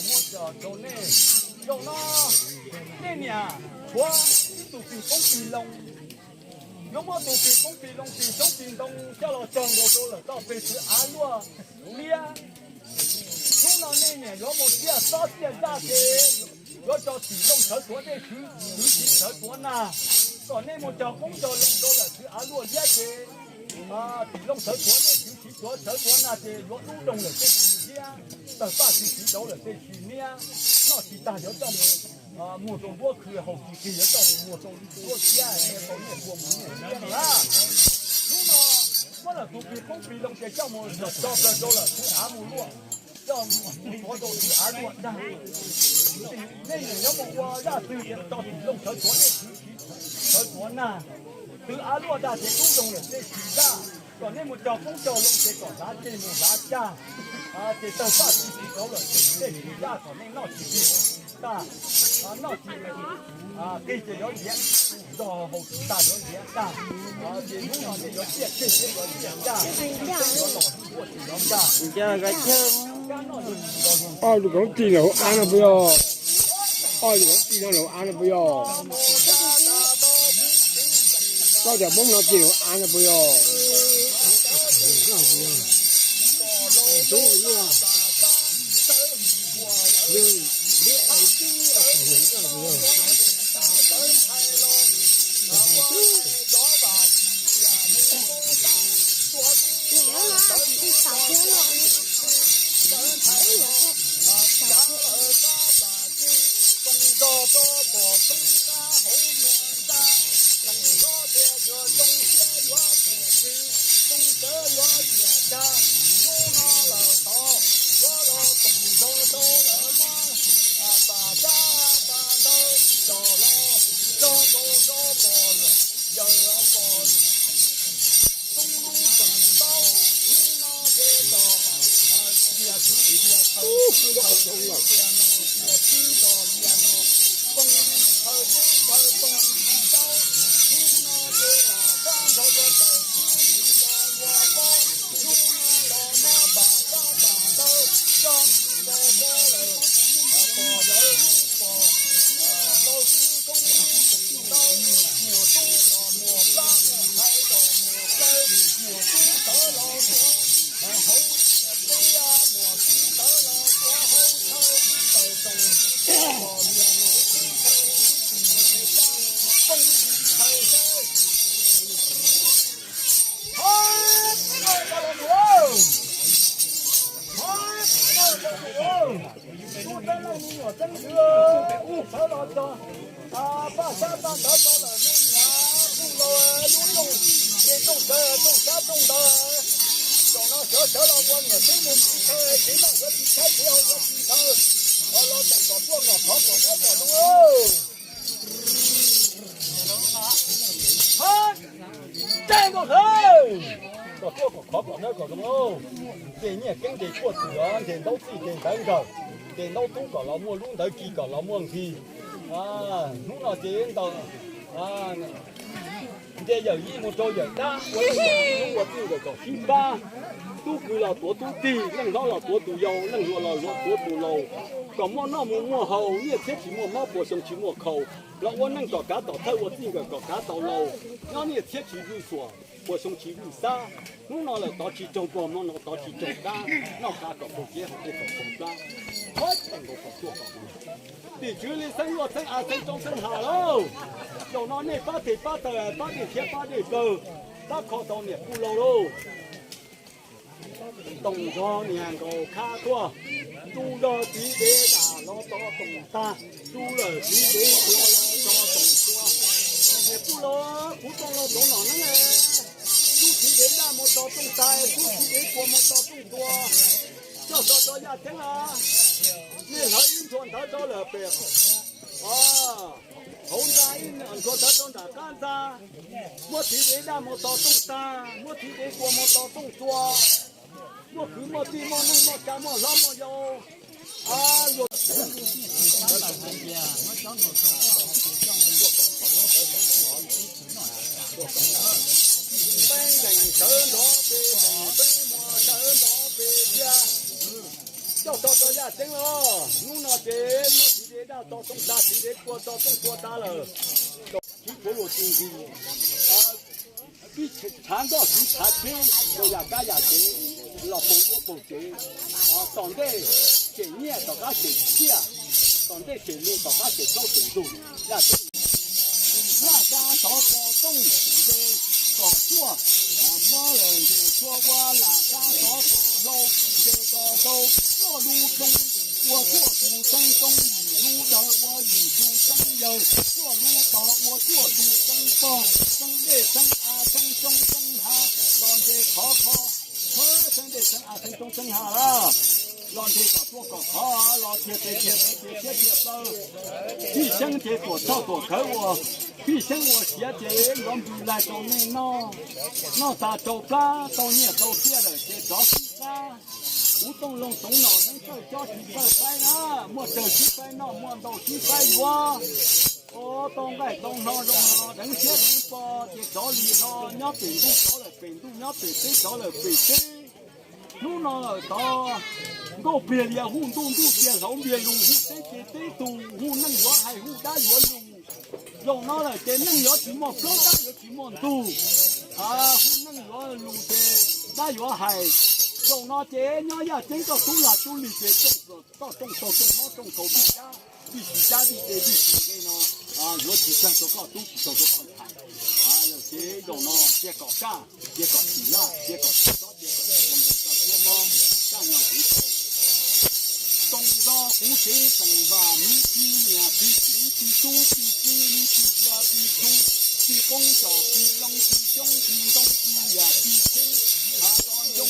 Muab coj rau nej. Zaum no nej niam tshuav ib tug plig qoob plig loo, yuav muab tus plig qoob plig loo plig xyoob plig ntoo coj los cog nkaus rau lawm toj peg txwv av luaj liab. Hnub no nej niam yuav mus tiaj xob tiaj zaj ces yuav tso tim looj sawv tuav dej, txwv txiv sawv tuav nag, kom nej mus cog qoob cog loo rau lawm txwv av luaj liab ces tim looj sawv tuav dej, txwv txiv sawv tuav nag ces yuav dub doog lawm tej tsis liab, tawg paj txi txiv dauv lawm tej tsis niab, noj tsis tag yuav coj mus muag rau nruab khw, haus tsis kig yuav coj mus muag rau nruab xiab, tau niaj tua mus niaj xiab no na. Hnub no muab lawm tus plig qoob plig loo ces coj mus tso plaws rau lawm txwv av mus luaj, coj mus tuav rau txwv av luaj dag. Nej niam yuav mus ua zaj twg ces tso tim looj sawv tuav dej, txwv txiv sawv tuav nag, txwv av luaj dag ces dub doog lawm tej tsis zaj, kom nej mus cog qoob cog loo ces kom hlav ceg mus hlav cag, ces tawg paj txi txiv dauv lawm tej tsis zaj, kom nej noj tsis kig tag, noj tsis kig ces yuav liav, zog haus tsis tag yuav liav tag, ces hnub no nej yuav ciaj ceg thiab yuav liav cag, yuav los ua tsis los cag. Ob lub koov tij no hauv av no puas yog? Ob lub koov tij no hauv av no puas yog? Koj cov Hmoob no ces hauv av no puas yog? Ub, sawv los txog paj sab paj ntawd tau lawm, nej niam kuj los lub rooj, ces rooj sawv rooj sab rooj ntawd. Zaum no sawv sawv los ua niam teb mus txiv chaw, txiv noj yuav tsis tshaib txiv haus yuav tsis ntshaw, los teem kom tuaj kom khov kom nawb kom zoo. Hab, tej nkauj hlawv, kom tuaj kom khov kom nawb kom zoo lauj. Nce nyiaj keeb nce tshuaj txwm os, nce ntaub txij nce ntawv nkawm, nce ntaub tub kom los muaj lub ntawv ki kom los muaj nqis. Hnub no ces ntawm nce yawm yij mus rau yawm dab, ua neej kom sib hlub ua txij nkawm kom sib pab. Tub kwv los tuav tub tij, neej hlob los tuav tus yau, neej hluas los tuav tus laus, kom muaj noj mus muaj haus, nyiaj txiag tsis muaj mob, puas xyoo tsis muaj khaus, los ua neej kom kav tom thawj, ua txij nkawm kom kav tau laus, nyob nyiaj txiag tsis vwj xuam, puas xyoo tsis vwj xab. Hnub no lawm tod tsis raug pog, hmo no tod tsis raug dab, noj qab kom raug kiab, haus dej kom raug plab. Hab, tej nkauj kom tuaj kom zoo. Tim tswv li xeeb luaj xeeb av xeeb roob xeeb hav lauj. Zaum no nej pab tes pab taw, pab dej thiab pab dej plawg, pab kho tau niam kuj laug lauj. Toom zog niag nkaus khab tuaj, tsuj zog txiv dev dam los tso toom tag, tsuj lawm txiv dev tua los tso toom tua. Niam kuj laug, kuv tau los txog nom neeb, tsuj txiv dev daj mus tso tooj tag, tsuj txiv dev kua mus tso tooj tua. Coj tso rau yaj ceeb a, nej hlawv ib nthua ntawv rau lawm pem hauv ntxa, ib nthua ntawv rau nram qab ntxa. Muab txiv dev daj mus tso tooj tag, muab txiv dev kua mus tso tooj tua. Muaj kwv muaj tij muaj neej muaj tsa muaj hlob muaj yau, luag teeb zeem sawv nrov pes zeem, teeb muag sawv nrov pes thiab. Tso tso yaj ceeb los hnub no ces muab txiv dev daj tso tooj tsa, txiv dev pua tso tooj pua tsa lawm. Tsis puav luas tsis nqis, pib tshav nkoj txiv tshav tsheb, rau yam kab yam tsev, los paug duab paug tsev, tom ntej sem nyiaj tom qab sem tsiaj, tom ntej sem lus tom qab sem plaub sem ntug. Yaj ceeb, lam kab tov pos tooj nce kom tuaj, mob lawm nce tshuaj ua lam kab tov pos hlau nce kom tau, tuaj lub roob ua tuaj tus xeeb roob, yim lub dawg ua yim tus xeeb yawg, tuaj lub tog ua tuaj tus xeeb pog, xeeb dej xeeb av xeeb roob xeeb hav, los nce khov kho, xeeb dej xeeb av xeeb roob xeeb hav lawm, los nce kom tuaj kom khov, los tiag tes tiag plaws, tiag thiab tiag plaws. Phij xeeb ces tuam txhoj tuam khawv ua, phij xeeb ua siav ces yuav npws laig rau nej noj, noj tas rau plab tau nyiaj tau txiaj lawm ces rov sib qab. Kuv Tooj Loog Toov Nom Neeb Txawj Cob tsis txawj faib na, muaj tsawg sib faib noj, muaj ntau sib faib yuav. Ua tau nqaij tau hno zoo no deev siab deev pog ces rov li hlo, nyob pem ntuj rov lawm pem ntuj, nyob pem teb rov lawm pem teb. Hnub no lawm tod, nkauj pliag lias hu ntuj, ntuj pliag hlauv npias lus, hu teb ces teb tus, hu neej yuav hais hu dab yuav lus. Zaum no lawm ces neej yuav tsis muaj plaub, dab yuav tsis muaj ntug. Hu neej yuav lus ces dab yuav hais. Zaum no ces nyob yaj ceeb koj tub lag tub lig ces rooj, koj rooj tau rooj mob rooj tau vij cab, vij tsis cab vij de vij tsis nqe no yuav tsis tsawg rau koj tub tsis tsawg rau koj ntxhais. Ces zaum no cia kom kaj, cia kom tsis laj, cia kom tsis txob, cia kom tsis zoo rau koj siab mob, kaj nyog kuv tau. Toom zog kuv tsev teem vam miv tsis nyiam tsis txiv tsis tub tsis txiv li tsis cia tsis txhu tsis qoob tsom tsis loo tsis xyoob tsis ntoo tsis yam tsis tsheb, ha los ncoo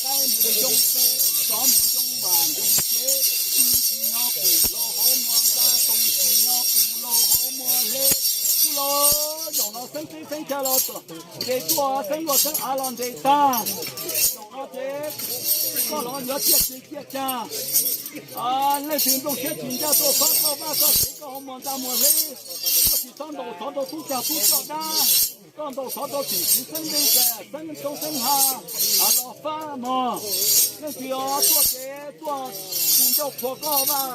qaib mus ncoo peb, rov mus ncoo vam ncoo tsev, wb tsis nyob pum los hauv muag nta, toom tsis nyob pum los hauv muag hleb. Kuv los zaum no xeeb teb xeeb chaw los txog, ces tuaj xeeb luaj xeeb av los ntes tag. Zaum no ces koj los yuav ciaj tsis ciaj cag. Leej twg nplooj siab tsis ncaj tuaj pab koj vaj koj tsev koj hauv muag nta muag hleb, koj tsis txhob ntaus xov rau tub cag tub coj dab, koj ntaus xov rau tim txiv xeeb nte xeeb roob xeeb hav los fab mog. Leej twg tuaj ces tuaj tus ncauj qhua koj vaj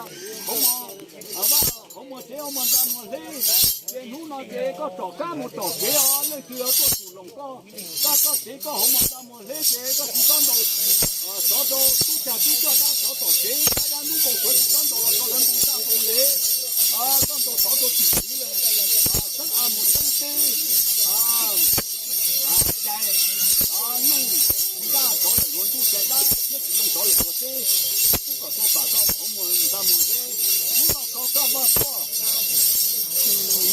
hauv muag, vaj hauv muag tsev hauv muag nta muag hleb, ces hnub no ces koj tom kab mus tom kev os. Leej twg tuaj tus loos koj vaj koj tsev koj hauv muag nta muag hleb ces koj tsis txhob ntaus xov rau tub cag tub coj dab xov tom kev, dab dab ntub npau suav tsis txhob ntaus los rau lawv ntu txaj ntu ntev. Koj ntaus xov rau tim txiv lawm, xeeb av mus xeeb teb, cai, neej nkaj rov lawm luag ntuj cai dab thiab tsis zoo rov lawm luag teb, kuv kom tau pam koj hauv muag nta muag hleb. Hnub no kho koj vaj tuaj, tsis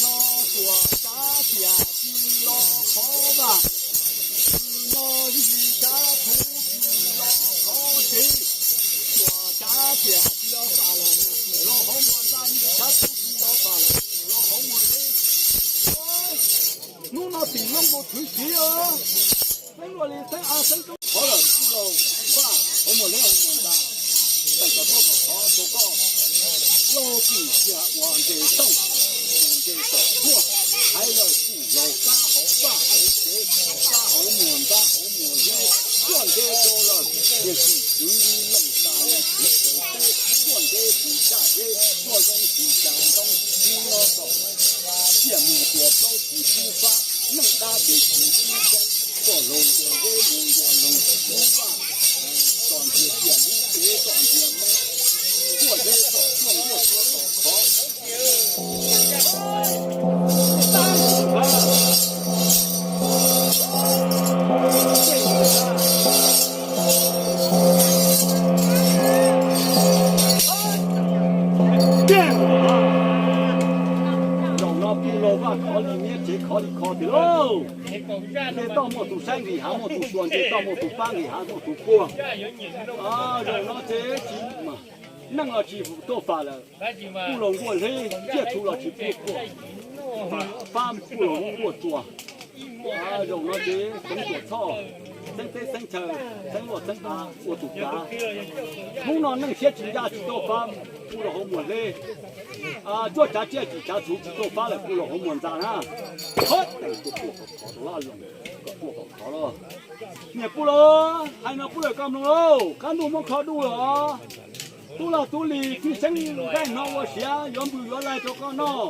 nyob tuam tsav tiam tsis los qhov vaj, tsis nyob yim tsav txhuv tsis los qhov tsev, tuam tsav tiam tsis los fam lawm, tsis los hauv muag nta, yim tsav txhuv tsis los fam lawm, tsis los hauv muag hleb. Hnub no tim Looj Npua Txwv Siv os, xeeb luaj li xeeb av xeeb roob qhov lawm kuj laug vaj hauv muag hleb hauv muag nta, teem kom tuaj kom qhov rau koj. Laug pum xiam uas ntes tooj, ntes tom tuaj, hais lawm pum laug kab hauv vaj hauv tsev, kab hauv muag nta hauv muag hleb, tuaj nte rau lawm, tiam sis kwv li looj tas li kwv txawv teb, tuaj nte tsis tshaj teb, tuaj zoo tsis cas ntoo, hnub no kom xiam muag tuam plaub tsis pub fab, neej dab ces tsis pub poob, tuaj laug ntuas zeb mus ntuas loog lub vaj, txom nthias tiam lub cev txom nthias Hmoob, nkuaj zeb txom tuaj nkuaj tsua tom khov. Zaum no pub laug vaj khov li miab tsev khov li kho tiag lauj. Nce toj muaj tus saib nqis hav muaj tus xyuas, nce toj muaj tus pab nqis hav muaj tus puag. Zaum no ces tsis, neej los tsis tuaj fam lawm. Pub laug nkuaj hleb, ciaj txhuv los tsis pub puag, fab pub laug nkuaj tsua. Zaum no ces toov tuam txhoj, xeeb teb xeeb chaw, xeeb luaj xeeb av ua tus kav. Hnub no neej siab tsis ncaj tsis tuaj fab, pub laug hauv muag hleb. Cuaj tsav tsiaj tsis tsav txhuv tsis tuaj fab lawm, pub laug hauv muag ntxa na. Hov, tuaj kom khov rau laj loos, kom tuaj kom khov los. Niam pub laug, hais no pub lawm koj mloog lauj, qab ntuj muab kho duj los. Tub lag tub lig txij seeb nqaij no ua siav, yuav npws yuav lais rau koj noj,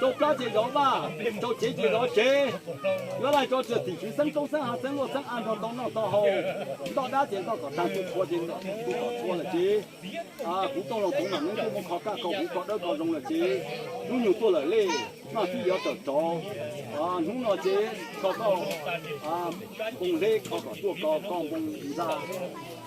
rau plab ces zov vaj, rau tsev ces zov tsev, yuav lais rau tim tswv xeeb roob xeeb hav xeeb luaj xeeb av nrog tau noj tau haus, ntoj dab ces ntoj kom tag, tu qhua ces ntoj tu kom txhua lawm ces kuv Tooj Loos Toov Nom Neeb kuj muaj kho kaj kho huv kho dawb kho zoo lawm ces hnub nyoog tuaj lawm lej, noj tib yuav tawm rauv, hnub no ces kho koj npoo hleb kho kom tuaj ko koj npoo ntxa.